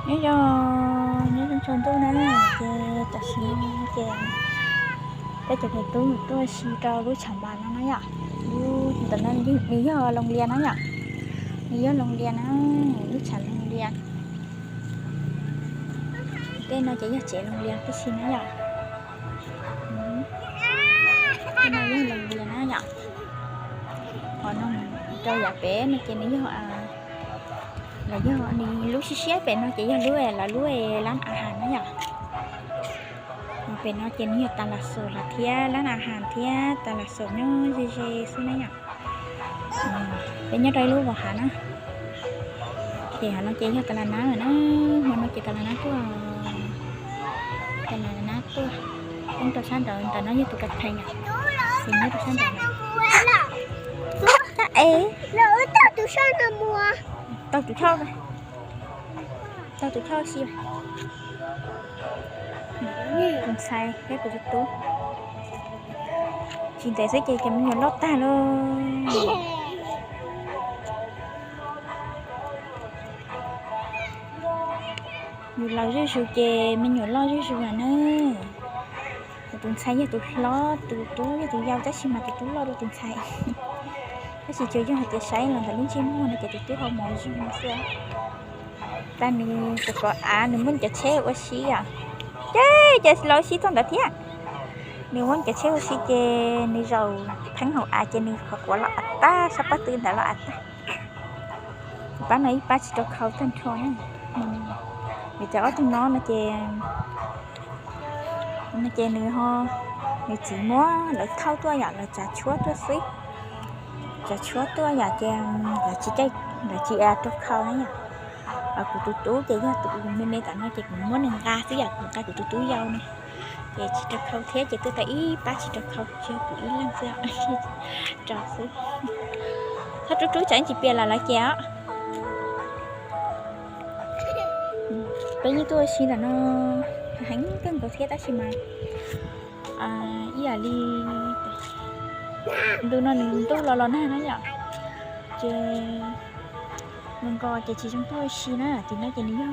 Nyob zoo, nyob zoo tsaus ntuj na, ces tam sim no ces peb cov me tub tuaj si rau lub tshav npas no na yom. Lub ntawm no nws yog Loos Lias na yom, nws yog Loos Lias na, lub tshav Loos Lias. Tej no ces yog tsev Loos Lias tib si na yom. Tej no yog Loos Lias na yom. Qhov no rau yav pem no ces nws yog, los yog nws lub siab siab pem no ces yog lub, lawv lub lab a has na yom. Pem no ces nws yog tas las xos los thiab lab a has thiab tas las xos nyob ze ze xwb na yom. Peb nyob rau ib lub vos hav na. Ces hov no ces yog tas las nab lawm na, hmo no ces tas las nab tuaj, tas las nab tuaj. Peb rau sab nraud, ntawm no yog tus kas thees, xws nyob rau sab nraud. Es tau tus choj, tau tus choj si. Tus ntxhais thiab tus tub, tsis ntev xwb ces cov me nyuam loj tag lauj. Yus laus zuj zus ces me nyuam loj zuj zus lawm na. Tus ntxhais yog tus hlob, tus tub yog tus yau, tab sis mas tus tub loj dua tus ntxhais. Tab sis tsuas yog hais tias saib los ntawm lub ntsej muag no ces tus tub ho mos zuj no xwb. Tag nws tus qhov av nws muab nws cov tsheb ua si os. Ces ces los ua si txog ntawd thiab. Nws muab nws cov tsheb ua si ces nws zaum pheeb hauv av ces nws qhov quav los av tag, sab pob tw ntawd los av tag. Pab no ib pab tsis rau khau tag nrho na. Vim tias ob tug no no ces, no ces nws ho, nws txiv muab lawv thauj tuaj yom, lawv tsav tshuab tuaj xwb. Tsav tshuab tuaj yom ces lawv tsis, lawv tsis rau khau na yom. Kuv tus tub ces yog tus me me tam no ces kuv muab nws nqa xwb yom, kuv nqa kuv tus tub yau no. Ces tsis rau khau thiab ces tuaj tau ib pab tsis rau khau, tsis yog kuv ib leeg xwb, rau xwb. Txhob rub rub tsam ib ntsis piam lawm lawv ces os. Peb yeej tuaj ua si ntawm no heev kawg nkaus thiab tab sis mas ib yam li ntu no nws ntuj los los nag na yom, ces nws nqos ces tsis zoo tuaj ua si na. Tim no ces nws yog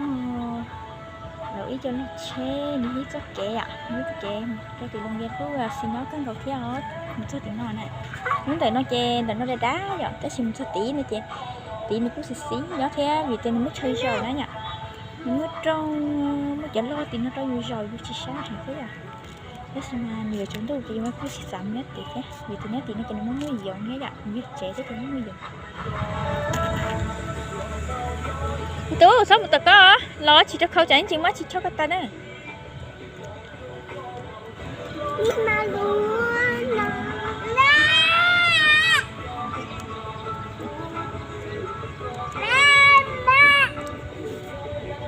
lawv ib co log tsheb, nws yog ib txoj kev yom, nws ib txoj kev rau tim Loos Lias tuaj, xis nyob kawg nkaus thiab os. Mus txog tim no na, lub ntawm no ces ntawm no dav dav yom, tab sis mus txog tid no ces tid nws kuj xis xis nyob thiab vim tias nws muaj chaw zaum na yom. Nws muaj rooj, muaj cov log tim no rau yus zaum, yus tsis sab heev thiab yom. Tab sis mas nws yuav tsaus ntuj ces yus kuj tsis xav mus nyob tid thiab, vim tias nyob tid no ces nws muaj muaj yoov thiab yom, nws yog tsev thiab ces muaj muaj yoov. Me tub, txhob mus tom koj, los tsis rau khau tsam ib ntsis muab tsis choj koj tau na.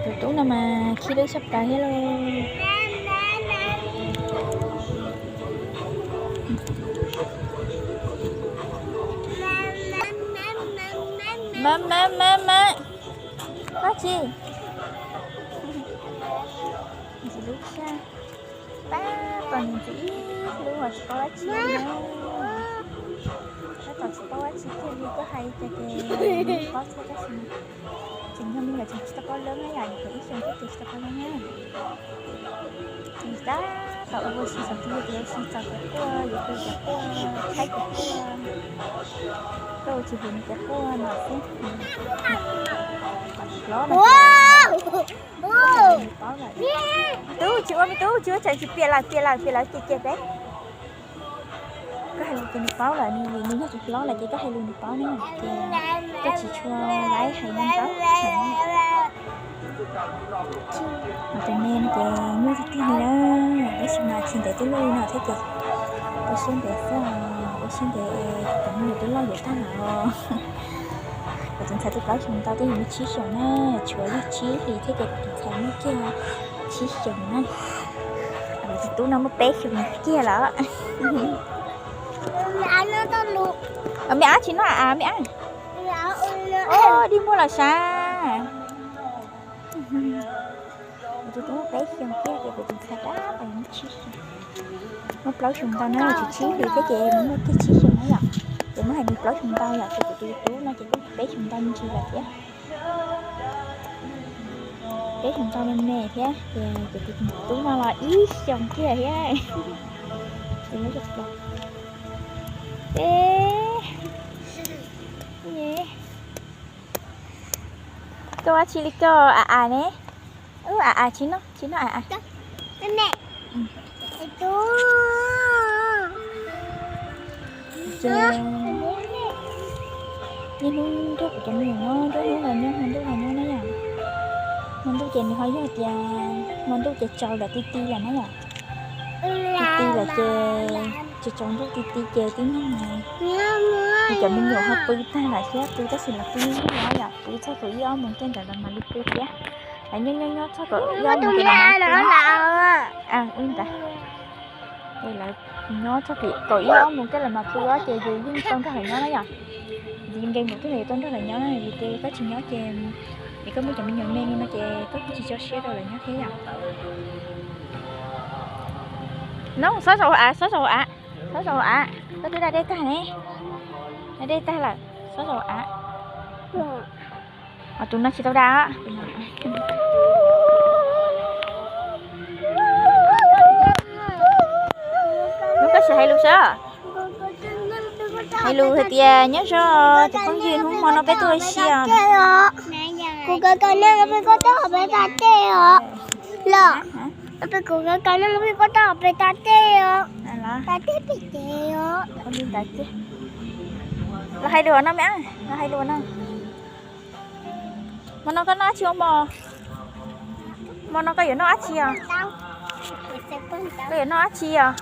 Tus tub no mas khib lub tshaj plaws thiab lauj. Mam mam mam mam. Dab tsi? Ntxiv lub tshaj. Tab tom ntxiv ib lub uas tsis paub dab tsi na. Tab tom tsis paub dab tsi kiag li, koj hais cas ces paub thiab tab sis tseem yog me nyuam tseem tsis tau paub lawm na yom, nyuam qhuav ib xyoos thiab ces tsis tau paub lawm na. Ces tab tom ua si xav tias yuav ua si txog cov quaj, yuav ua cov quaj, thaib cov quaj, koj ua tsis hwm nws cov quaj no xwb. Hlob no, me tub tsis ua, me tub tsis ua, tsam tsis piam lawm, piam lawm, piam lawm ces ces peb. Koj hais lus ces nws paub lawm, nws vim nws yog tus hlob lawm ces koj hais lus nws paub na, ces koj tsis tshua laib hais ntau ntau. Tus me no ces nyuaj tiag tiag li na, tab sis mas tsis ntev twb luaj li no thiab ces ua siab ntev xwb, ua siab ntev, cov me nyuam twb loj yuav tag lawm. Kuv tus ntxhais twb plaub xyoos ntau, twb yuav muaj tsib xyoos na, tshuav yog tsib hlis thiab ces kuv tus ntxhais muaj kiag tsib xyoos na. Kuv tus tub no muaj peb xyoos kiag lawm. Me ab tsis noj av me ab. Dig muag los sav. Kuv tus tub muaj peb xyoos kiag ces kuv tus ntxhais tab tom muaj tsib xyoos. Muaj plaub xyoos ntau na, tshuav tsib hlis thiab ces nws muaj kiag tsib xyoos na yom. Ces muab hais nws plaub xyoos ntau yom, ces kuv tus tub no ces kuj peb xyoos ntau me ntsis lawm thiab. Peb xyoo ntau me me thiab ces kuv tus tub no los ib xyoos kiag thiab. Ces muab cov plos. Peb, koj ua tsi li koj a a ne? Ub, a a tsis noj, tsis noj a a. Ces niaj hnub nrog kuv cov me nyuam nyob, nruab hnub los nyob, hmo ntuj los nyob na yom. Hmo ntuj ces nws ho yog tias hmo ntuj ces tsaus lawm, ti ti lawm na yom. Ti ti lawm ces tsaus tsaus ntuj ti ti ces tib neeg, kuv cov me nyuam ho pw tag lawm thiab, pw tab sis los pw ib hnub no yom, pw txog kaum ib ob moos tej ntawd los mam li pw thiab. Lawv nyob nyob nyob txog kaum ib ob moos ces los mam pw. Ces lawv nyob txog kaum ib ob moos tej los mam pw ces yus yeej tau nrog lawv nyob na yom. Yus nkees npaum twg los yus tau nrog lawv nyob na, yus ces koj tsis nyob ces, es koj muab cov me nyuam me li no ces koj kuj tsis tso siab rau lawv nyob thiab yom. No, xob zaum av, xob zaum av, xob zaum av, koj twb da dej tag ne, da dej tag lawm, xob zaum av. Ho tus no tsis tau da. Hnub koj sim hais lus seb. Hais lus hais tias nyob zoo cov phooj ywg, hnub hmo no peb tuaj ua si os. Kuv kawm kawm neeg peb koj tuaj hauv peb tas tej os. Los, peb kuv kawm kawm neeg peb koj tuaj hauv peb tas tej os. Tas tej peb ces os. Los hais lus no me, los hais lus no. Hmo no koj noj dab tsi ua hmo? Hmo no koj yuav noj dab tsi os? Koj yuav noj dab tsi os?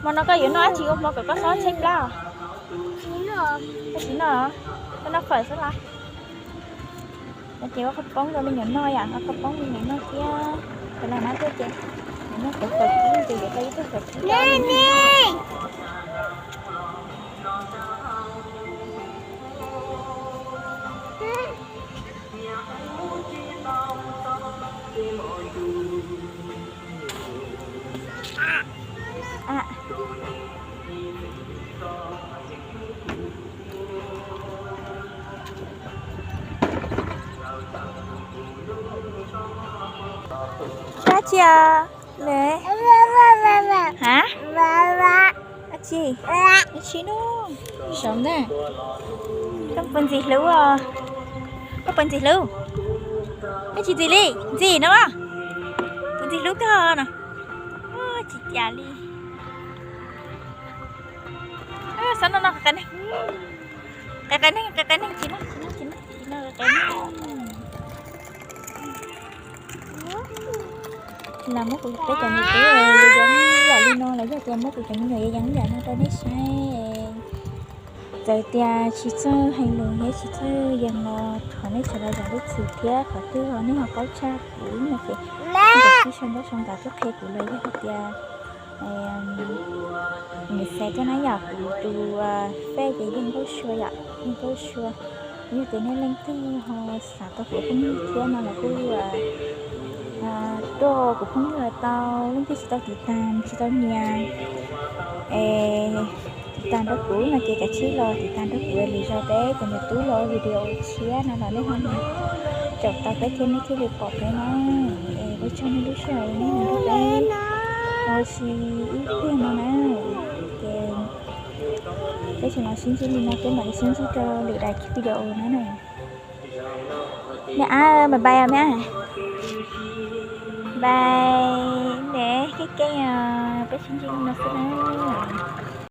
Hmo no koj yuav noj dab tsi ua hmo kom koj xob tshaib plab? Koj tsis noj, koj noj fawm xwb los? Ces ua qhov poob rau me nyuam noj yom, ua qhov poob me nyuam noj thiab. Ces los no tuaj ces noj fawm fawm kib ces yuav tau ib tug fawm kib. Dab tsi os? Dab tsi? Dab tsi no? Saum ntag. Koj puas ntxim hlub os? Koj puas ntxim hlub? Koj tsis ntxim li, ntxim no. Puas ntxim hlub koj no? Tsis cas li. Xob noj noj qe qe neeg, qe qe neeg, qe qe neeg, tsis noj, tsis noj, tsis noj, tsis noj qe qe neeg. Los muab kuv peb cov me nyuam yees yees ib yam li no, los yog tias muab kuv cov me nyuam yees yees ib yam no rau nej saib. Txawm tias tsis txawj hais lus thiab tsis txawj yees los thov nej txhua tus zam lub txim thiab, qhov twg ho nej ho paub tshaj kuv no ces nej sau ntaub sau ntawv tuaj qhia kuv los yog hais tias nws xav tuaj na yom. Kuv tus Face ces yog Nkauj Sua yom, yog Nkauj Sua. Yog tias nej leej twg ho xav tau kuv phooj ywg thiab no los kuj tuaj kuv phooj ywg los tau, leej twg tsis tau tiv tas tsis tau nias tiv tas nrog kuv no ces kav tsij los tiv tas nrog kuv, lwm zaus peb cov niam tub los ua video tshiab no los nej ho caum tau peb thiab nej thiaj li pom peb na. Es ua tsaug nej lub sij hawm nej nrog peb ua si ib pliag no na. Ces peb tseem los sib ntsib li no, peb mam li sib ntsib rau lwm daim video na. Me ab, bye bye os me ab. Bye. Ntev keej keej os, peb sib ntsib li no xwb na.